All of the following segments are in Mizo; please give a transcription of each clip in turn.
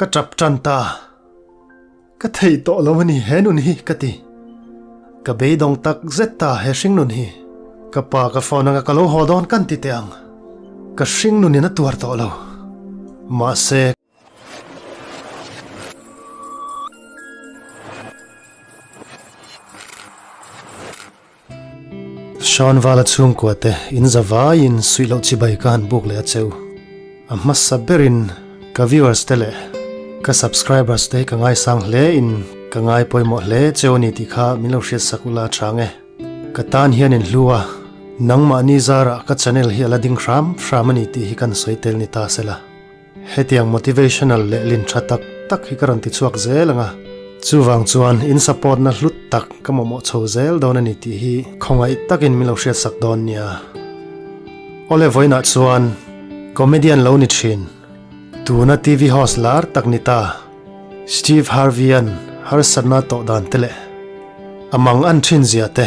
Ka tap tan ta. Ka thei tawh lo a ni he nun hi ka ti. Ka beidawng tak zet ta he hring nun hi. Ka pa ka phone anga ka lo haw dawn kan ti teh ang. Ka hring nun in a tuar tawh lo. Mahse. Sean Vala chhungkua te in za vaiin suih loh chibai ka han buk leh a cheu. A hmasa berin ka viewers te leh ka subscribers te hi ka ngaisang hle in ka ngai pawimawh hle cheu a ni tih kha min lo hriat sak ula chang e. Ka tan hian in hlu a, nangmahni zarah ka channel hi a la ding hram hram a ni tih hi kan sawi tel ni ta sela. Hetiang motivational leh lin tha tak tak hi ka rawn ti chhuak zel ang a, chuvang chuan in support na hlut tak ka mamawh chho zel dawn a ni tih hi khawngaih takin min lo hriatsak dawn nia. Awle vawiinah chuan comedian lo ni thin, tuna TV host lar tak ni ta Steve Harvey-a'n harsatna tawh dan te leh a mang an thin zia te,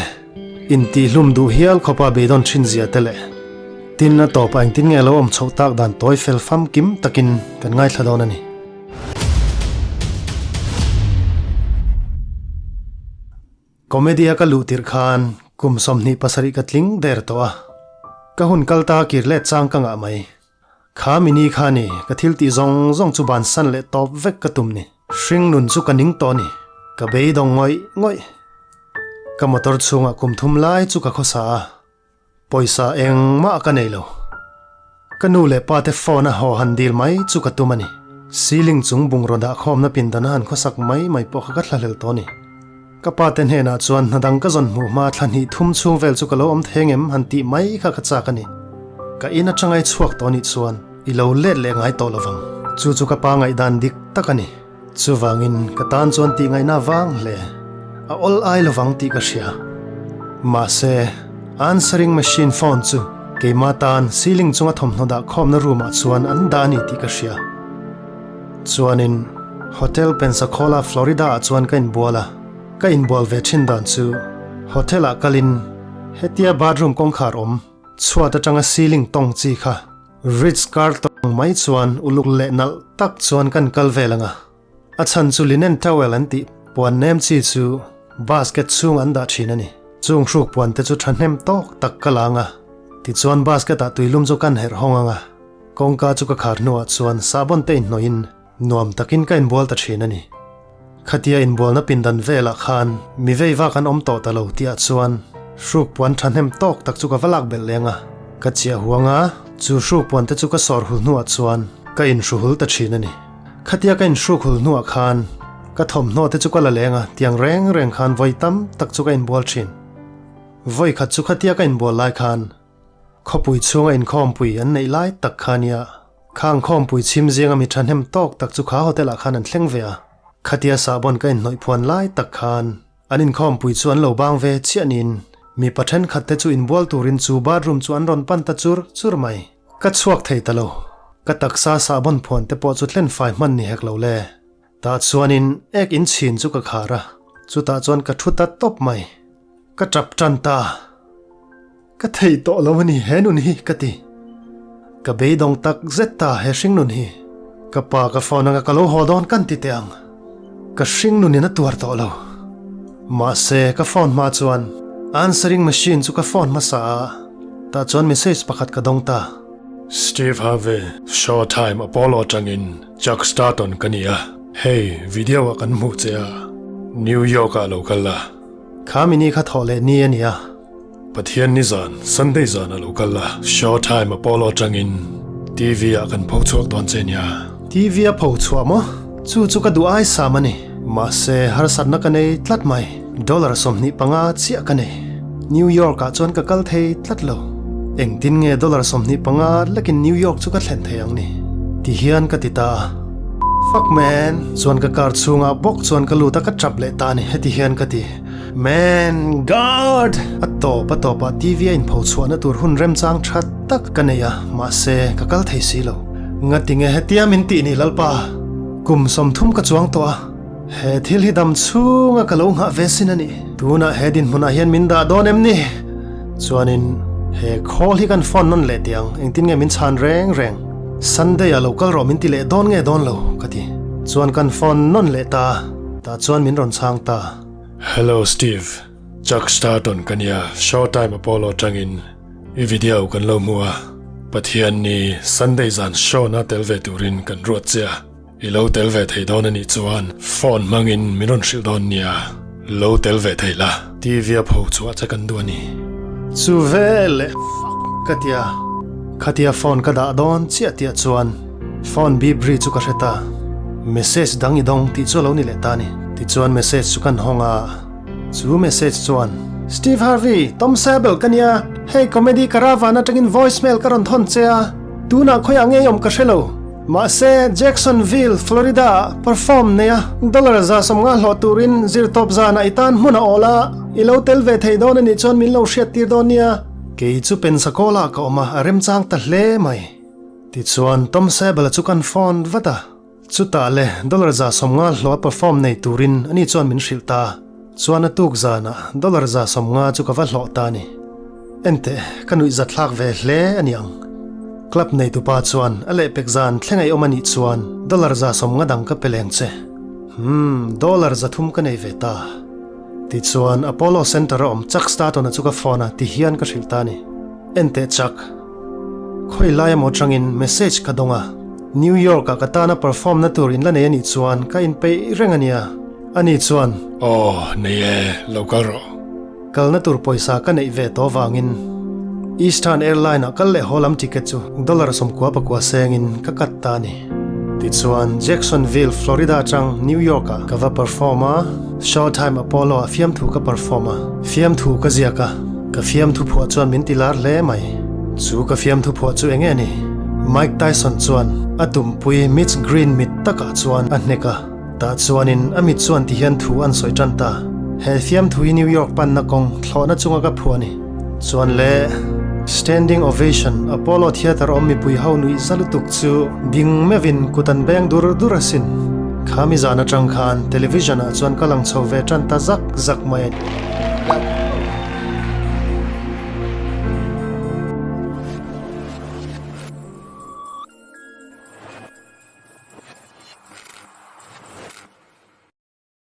Intihhlum duh hial khawpa beidawn thin zia te leh tin a tawpah engtin nge lo awm chhoh tak dan tawi fel famkim takin kan ngaithla dawn a ni. Comedy-a ka luh tirh khan kum 27 ka tling der tawh a, ka hun kal ta kir let chang ka ngah mai. Kha mini kha ni, ka thil tih zawng zawng chu bansan leh tawp vek ka tum ni. Hring nun chu ka ning tawh ni, ka beidawng ngawih ngawih. Ka motor chhungah kum thum lai chu ka khawsa a, pawisa engmah ka nei lo. Ka nu leh pa te phone a haw han dil mai chu ka tum a ni. Ceiling chung bungraw dah khawmna pindan a han khawsak mai mai pawh kha ka thlahlel tawh ni. Ka pa te hnenah chuan hna dang ka zawn hmuh hma thla hnih thum chhung vel chu ka lo awm theng em han tih mai kha ka chak a ni. Ka in atanga i chhuak tawh nih chuan i lo let leh ngai tawh lovang. Chu chu ka pa ngaihdan dik tak a ni. Chuvangin ka tan chuan tih ngaihna vang hle. A awl ai lovang tih ka hria. Mahse, answering machine phone chu keima tan ceiling chunga thawmhnaw dah khawmna room ah chuan an dah a ni tih ka hria. Chuanin Hotel Pensacola, Florida ah chuan ka inbual a, ka inbual ve thin dan chu hotel ah kalin hetia bathroom kawngkhar awm chhuat atanga ceiling tawng chi kha Ritz Carlton mai chuan uluk leh nalh tak chuan kan kal vel ang a, a chhan chu linen towel an tih puan nem chi chu basket chhung an dah thin a ni. Chung hruk puan te chu thahnem tawk tak ka la ang a, tichuan basket ah tuilum chu kan herh hawng ang a. Kawngka chu ka khar hnuah chuan sahbawn te inhnawhin nuam takin ka inbual ta thin a ni. Khatia inbualna pindan velah khan mi vei vak an awm tawh ta lo tihah chuan hruk puan thahnem tawk tak chu ka va lak belh leng a. Ka chiah huang a, chu hruk puan te chu ka sawr hul hnuah chuan ka inhru hul ta thin a ni. Khatia ka inhruk hul hnuah khan ka thawmhnaw te chu ka la leng a, tiang reng reng khan vawi tam tak chu ka inbual thin. Vawi khat chu khatia ka inbual lai khan Khawpui chhunga inkhawmpui an neih lai tak kha nia, khang khawmpui chhim zinga mi thahnem tawk tak chu kha hotel ah khan an thleng ve a, khatia sahbawn ka inhnawih phuan lai tak khan an inkhawmpui chu an lo bang ve chiah niin mipa thenkhat te chu inbual turin chu bathroom chu an rawn pan ta chur chur mai. Ka chhuak thei ta lo, ka taksa sahbawn phuan te pawh chu thlen fai hman ni hek lo le. Tah chuanin ek inchhin chu ka khar a, chutah chuan ka thu ta tawp mai. Ka tap tan ta. Ka thei tawh lo a ni he nun hi ka ti. Ka beidawng tak zet ta he hring nun hi. Ka pa ka phone anga ka lo haw dawn kan ti teh ang. Ka hring nun in a tuar tawh lo. Mahse ka phone hma chuan answering machine chu ka phone hmasa a, tah chuan message pakhat ka dawng ta. Steve Harvey, Showtime Apollo atangin Chuck Staton ka ni a, hei video ah kan hmuh che a, New York ah lo kal la. Kha mini kha thawh leh ni a nia. Pathian ni zan, Sunday zan a lo kal a, Show Time Apollo atangin TV ah kan pho chhuak dawn che nia. TV a pho chhuah maw? Chu chu ka duh ai sam a ni. Mahse, harsatna ka nei tlat mai. Dollar 25 chiah ka nei. New York ah chuan ka kal thei tlat lo. Engtin nge dollar 25 lekin New York chu ka thlen thei ang ni? Ti hian ka ti ta a. Fuck man! Chuan ka car chhungah bawk chuan ka lut a ka tap leh ta a ni. Heti hian ka ti. Man! God! A tawp a tawpah TV a inpho chhuahna tur hun remchang tha tak ka nei a, mahse ka kal thei si lo. Ngatinge hetia min tih ni Lalpa? Kum 30 ka chuang tawh a, he thil hi dam chhunga ka lo nghah ve sin a ni. Tunah he dinhmunah hian min dah dawn em ni? Chuanin he call hi kan phone nawn leh tih ang, engtin nge min chhan reng reng? Sunday ah lo kal rawh min ti leh dawn nge dawn lo? ka ti. Chuan kan phone nawn leh ta, tah chuan min rawn chhang ta. Hello Steve, Chuck Starton ka nia, Showtime Apollo atangin i video kan lo hmu a, Pathian ni Sunday zan show na tel ve turin kan ruat che a, i lo tel ve thei dawn a nih chuan phone hmangin min rawn hrilh dawn nia, lo tel ve thei la. TV a pho chhuah che kan duh a ni. Chu veleh fuck ka tia, khatia phone ka dah dawn chiah tih ah chuan Phone bip ri chu ka hre ta. Message dang i dawng tih chu a lo ni leh ta a ni. Tichuan message chu kan hawng a, chu message chuan. Steve Harvey, Tom Sabel ka nia, hei comedy caravan atangin voicemail ka rawn thawn che a, tunah khawiah ngei awm ka hre lo. Mahse, Jacksonville, Florida ah perform nei a, dollar 150 hlawh turin zirtawp zanah i tan hmun a awl a, i lo tel ve thei dawn a nih chuan min lo hriattir dawn nia. Kei chu Pensacola ah ka awm a, a remchang ta hle mai. Tichuan, Tom Sabel-a chu kan phone vat a, chutah le dollar 150 hlawh a perform nei turin ani chuan min hrilh ta. Chuan a tuk zanah dollar 150 chu ka va hlawh ta a ni. Enteh, ka nuih zathlak ve hle a ni ang. Club neitupa chuan a lehpek zan thleng ei awm a nih chuan dollar 150 dang ka pe leng che. Hmm, dollar 300 ka nei ve ta. Tichuan, Apollo Centre-a awm Chuck Staton-a chu ka phone a, tihian ka hrilh ta a ni. Enteh Chuck. Khawi lai emaw atangin message ka dawng a, New York ah ka tana perform na tur in la nei anih chuan ka inpeih reng ania. Ani chuan. Aw, nei e, lo kal rawh. Kalna tur pawisa ka neih ve tawh vangin Eastern Airline ah kal leh haw lam ticket chu dollar 99 sengin ka cut ta a ni. Tichuan, Jacksonville, Florida atang New York ah ka va perform a, Showtime Apollo ah fiamthu ka perform a, fiamthu ka ziak a, ka fiamthu phuah chuan min ti lar hle mai. Chu ka fiamthu phuah chu enge ni? Mike Tyson chuan a tumpui Mitch Green mit takah chuan a hnek a, tah chuanin a mit chuan ti hian thu an sawi tan ta. He fiamthu hi New York panna kawng thlawhna chunga ka phuah a ni. Chuan le Standing Ovation Apollo Theatre awm mipui ho nuih za lutuk chu ding meuhin kut an beng dur dur asin. Khami zan atang khan television ah chuan ka lang chho ve tan ta zak zak mai a ni.